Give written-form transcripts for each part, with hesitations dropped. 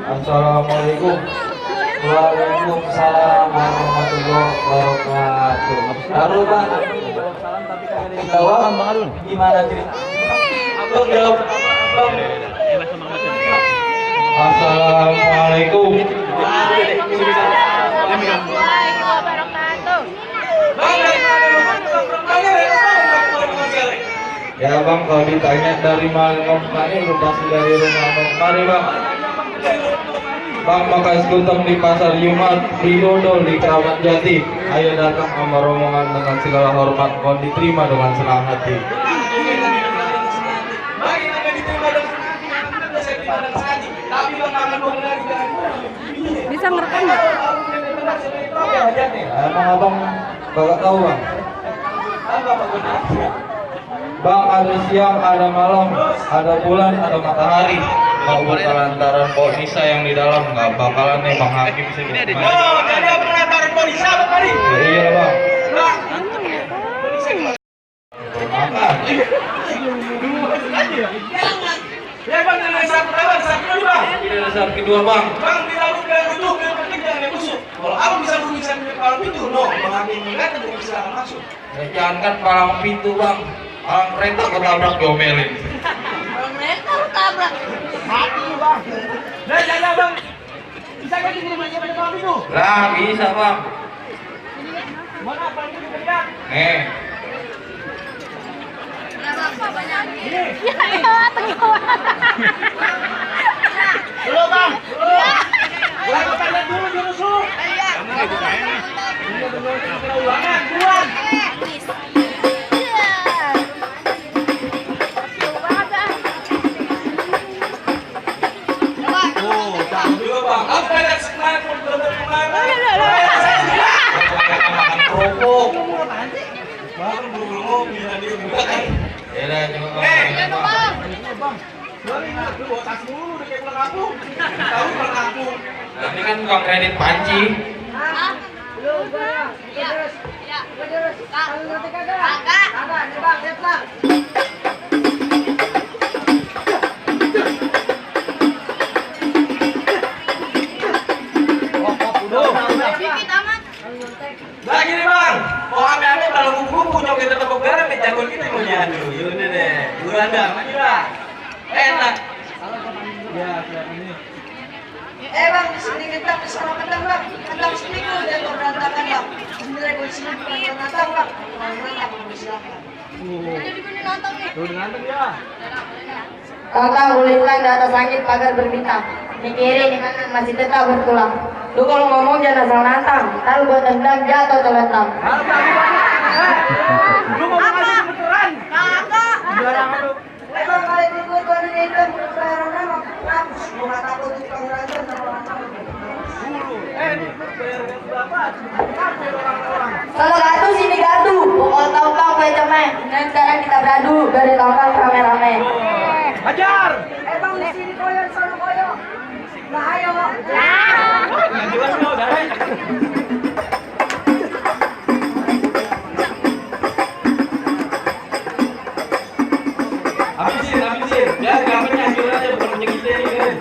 Assalamualaikum. Waalaikumsalam warahmatullahi wabarakatuh. Baru bang. Tahu gimana cerita? Abang jawab. Assalamualaikum. Ya bang, kalau ditanya dari mana ini lu pasti dari rumah. Mari bang. Bang makan skutem di pasar Jumat, di dodol di Keramat Jati. Ayo datang sama rombongan dengan segala hormat, mohon diterima dengan senang hati. Bisa ngerekam nggak? Emang abang gak tahu bang? Bang ada siang, ada malam, ada bulan, ada matahari. Kalau bukan lantaran Pak Nisa yang di dalam, nggak bakalan nih Bang Hakim sih. Oh, jadi apa lantaran Pak Nisa Bang Hari? Iya bang. Ya bang, dengan satu lawan, satu lagi bang. Ini saat kedua bang. Bang, tidak lu bilang dulu, yang penting jangan ada musuh. Kalau aku bisa bisa kalau pintu, no, Bang Hakim mengatakan tidak bisa masuk. Ya, jangan kan palang pintu bang, palang kereta ketabrak diomelin. Mereka tabrak. Mati bang. Nah, jangan bang. Bisa kan di rumahnya pada palang pintu? Lah bisa bang. Mana palang pintu terlihat? Nih. Ya, tengok. Dulu bang. Ulang pertanyaan dulu di musuh. Iya. Ulangan, buruan. Ini kan tukang kredit panci. Lagi nih bang, mau ame-ame kalau kumpul joget tepuk garam jagon gitu mau nyadu. Yaudah deh, Guranda, maju lah. Enak. Ya, ini. Bang, di sini kita bersama ketang bang. Ketang seminggu dan berantakan bang. Sebenarnya gue di sini bukan berantakan bang. Berantakan bang, silakan. Tuh nonton ya. Kakak gulitkan di atas langit pagar berbintang. Di kiri, di kanan masih tetap bertulang. Lu kalau ngomong jangan asal nantang. Ntar buat tendang jatuh terlentang. Lu mau ngasih beneran? Kakak. Barang lu. Bang, kali ini gue tuh ini hitam. Bayaran nama. Hapus. Gue gak takut tukang berantem sama orang-orang. Ini bayar berapa? Orang-orang. Kalau gaduh sini gaduh. Pokok tahu-tahu gue cemen. Dan sekarang kita beradu. Dari tongkang rame-rame. Hajar. Bang, di sini koyor, sana koyor. Nah, ayo. Nggak jelas lu, Dai. Habisin. Ya, gambarnya hancur aja, bukan punya kita ini kan.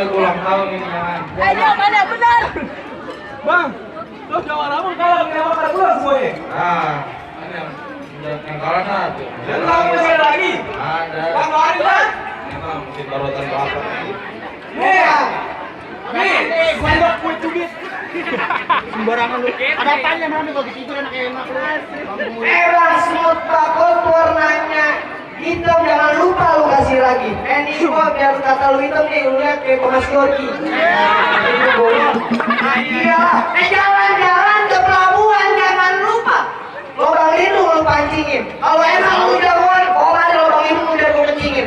Ulang tahun ini jangan. Ayo, mana benar? Bang, lu jangan ngomong kalah kenapa pada pulang semuanya? Nah, ini yang kalah satu. Dan tahu masih ada lagi? Ada. Bang, mau hari kan? Emang mesti barotan berapa? Nih, sendok kue cubit. Sembarangan lu. Ada apanya mana kalau gitu enak enak lu. Merah smooth bakot warnanya hitam, jangan lupa lu kasih lagi. Ini gua biar kata lu hitam nih, lu lihat kayak Thomas Yorki. Iya, jalan-jalan ke pelabuhan jangan lupa lubang hidung lu pancingin. Kalau emang lu jagoan, kok ada lubang hidung udah gua kencingin.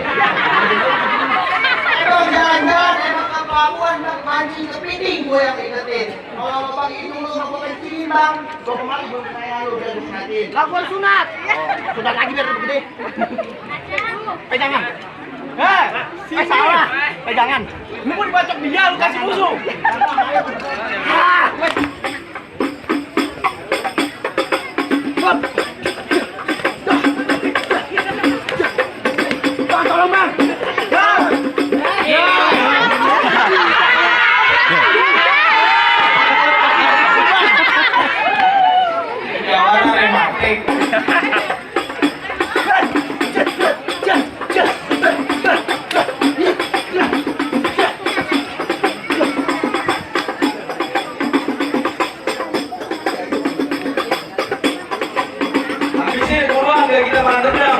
Emang jalan-jalan emang ke pelabuhan mancing kepiting gua yang ingetin. Kalau lubang hidung lu gua kencingin bang, gua kemarin belum kayak lu udah disunatin. Lah gua sunat. Sunat lagi biar lebih gede. Pegangan. Salah. Pegangan. Lu mau dibacok dia, lu kasih musuh. Bang, tolong bang. Jawaban rematik. Habisin, buruan biar kita balas dendam.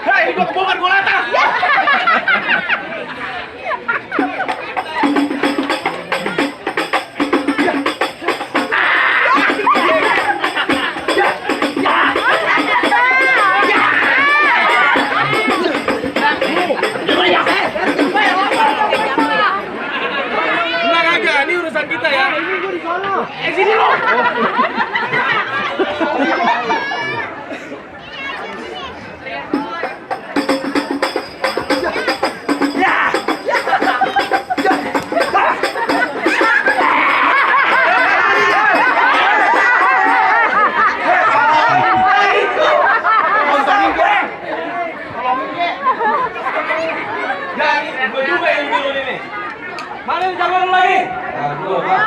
Hei, ini gua kebongkar gua lata. Tenang aja, ini urusan kita ya. Sini lo. Ya, ini gue juga yang dulu ini. Mana yang jalan lu lagi? Aduh, Pak.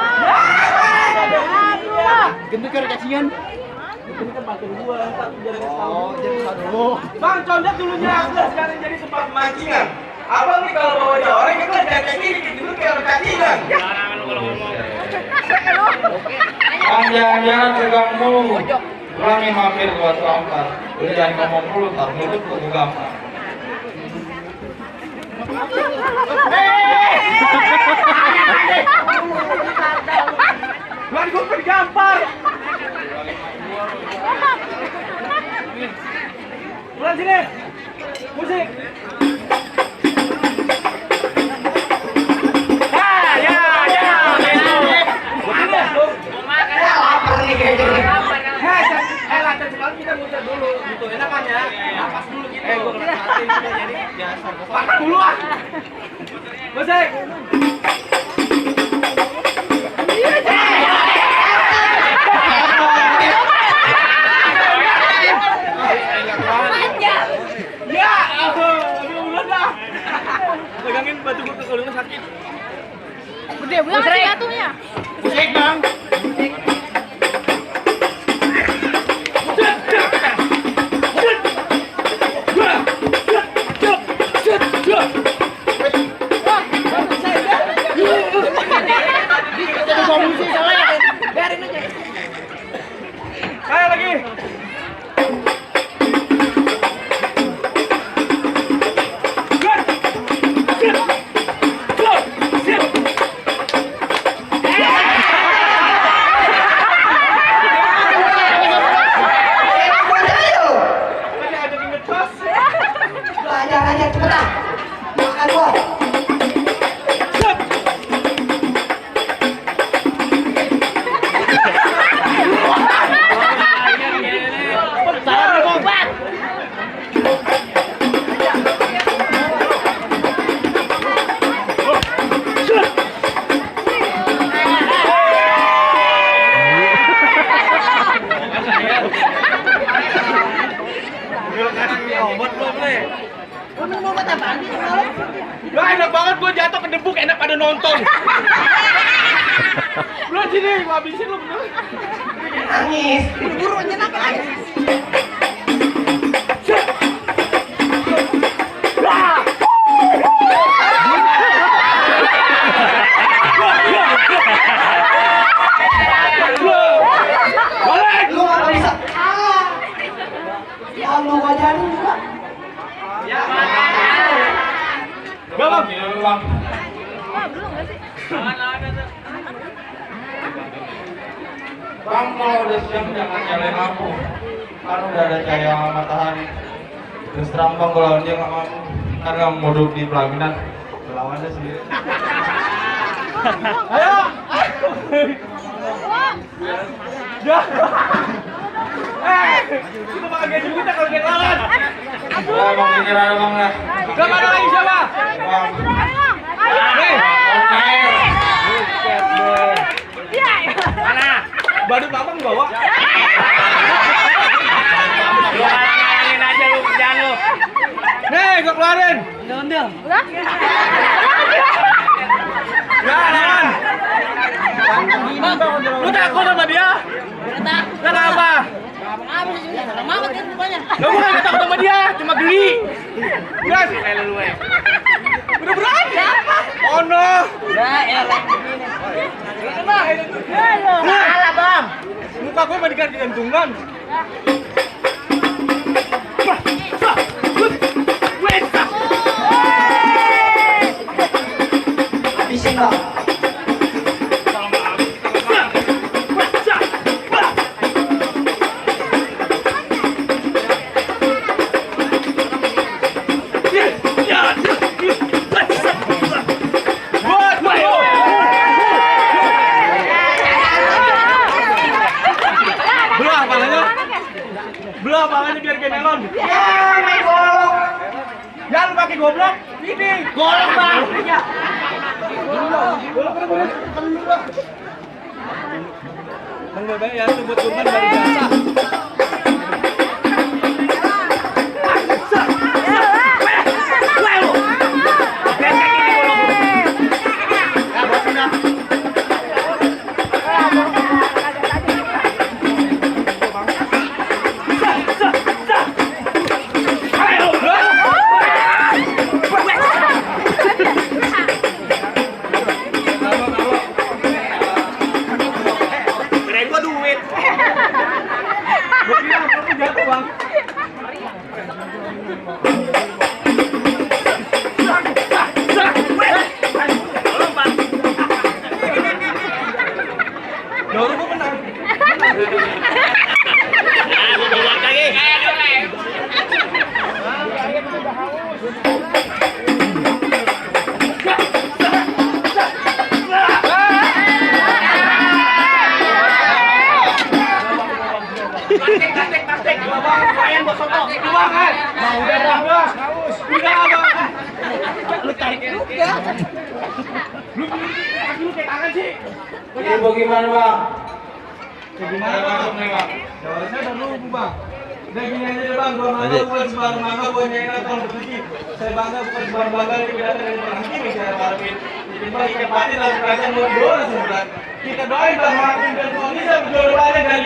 Gendut kan cacingan. Ini kan bantuin gua, satu jadi Oh, jadi satu. Bang, condet dulunya aku sekarang jadi tempat pemancingan. Abang nih kalau bawa dia orang kita jangan kayak gini, gitu kayak orang cacingan. Bang, jangan pegang mulu. Ulangi mampir buat sampah. Udah jangan ngomong mulu, tar mulut gua gampang. Bukan gue bergampar. Bulan sini. Musik. Lapar nih kayaknya. Lantai sekali kita muter dulu gitu. Enakan ya. Napas dulu gitu. Gue kena hati jadi biasa. Makan dulu ah. Musik. Ya, aduh, udah dah. Pegangin batu gue ke kulungnya sakit. Gede banget sih batunya. Musik bang. Ayo lagi. Aja cepetan. Makan gua. Lah enak banget gue jatuh ke debuk, enak pada nonton. Belum sini, gua habisin lu bener. nangis. Buru-buru nyenangkan. Lu nggak bisa. Ya lu wajarin juga. Bang, ini dulu, Bang. Oh, belum nggak sih? Bang, kalau udah siang jangan nyalain lampu. Kan udah ada cahaya matahari. Terus terang Bang, kalau dia nggak mampu, kan nggak mau duduk di pelaminan, lawannya sendiri. Ayo. Kita bakal gaji kita kalau dia lawan. Ya, Bang, pikir ada Bang ya. Siapa ada lagi siapa? Bang, Hei, Iya. mana? Badut abang bawa. Ngalahin aja lu kerjaan lu. Nih, gua keluarin. Udah? Ya, lawan. Lu takut sama dia? Kenapa? Apa sih? Orang mamat kan rupanya. Lu bukan takut sama dia, cuma geli. Gas. Udah berani. Oh no. Salah, Bang. Muka gue mah diganti gantungan. Habisin Bang. Belah palanya. Belah palanya biar kayak melon. Ya, main golok. Jangan pakai goblok. Ini golok bang. Bang Bebek ya sebut kurban baru biasa. Kirain gua duit. Gua kira aku jatuh bang. Baru gua menang. Gua keluar lagi. Praktek. Bang, lumayan bos soto. Udah kan? Nah, udah bang. Udah bang. Lu tarik juga. Lu kayak tangan sih. ini bagaimana Bang? Gimana Masuk bang? nih Bang. Jawabannya udah nunggu bang. Udah gini aja deh bang, gua bangga bukan sebar bangga, gua nyengat kalau begini. Saya bangga bukan sebar bangga, ini beda dari orang ini saya Marvin. Jadi bang ikat batin dalam kerajaan buat doa sebentar. Kita doain bang Marvin dan Tony bisa berdoa banyak dari